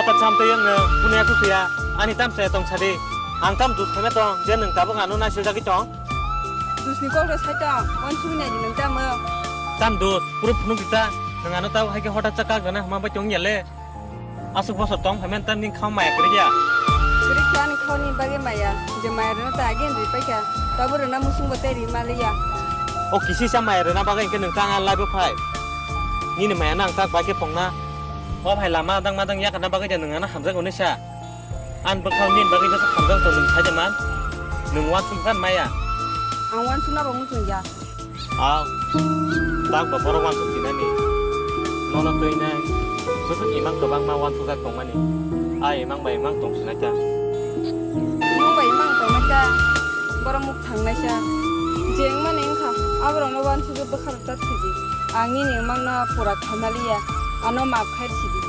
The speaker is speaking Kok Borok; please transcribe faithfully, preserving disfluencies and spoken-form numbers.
Ata cham tei ang, eh, punya aku kuya. Ani tam saya tong sadi. Ang tam dus khaima tong, je nwng tabuk ano naisil jagwi tong. Dusni kok rw sai tong, uansugwi nai di nwng tamo. Tam dus, puro phunuk di ta. Nwng ano tabuk hai khe hota chakak gana hama bai tong ya le. Aswk bosor tong phaimani tamni khao maya kwrwi ya? Kwrwi khe ani khaoni bagwi maya, je maya rwna ta agini rwi paikha, tabuk rwna musungbo tei rwi maliya. O kisisa maya rwna bagwi hwnkhe nwng ta ang life-o phai? Nini maya no ang tak bai khe tongna? O phai lama adang madang yakarna bagwi da nwng ano hamjak hwnwi sa? Ang bwkhao nini bagwi bwsa hamjak tong nwng sai de man? Nwng uansuk phan maya? Ang uansukna bo muchung ya. Ang tak ba borok uansuk sinani. Nono twi nai. Bwswk imang kwbangma uansukjak tongmani. A imang bai imang tong sinai ta. Imang bai imang tongnai ta. Borok muk thangnai sa. Je wngmani wngkha, aborokno uansugwi bwkha rwchap sidi. Ang nini imangno pura khaimaliya. Ano maaf khai sidi.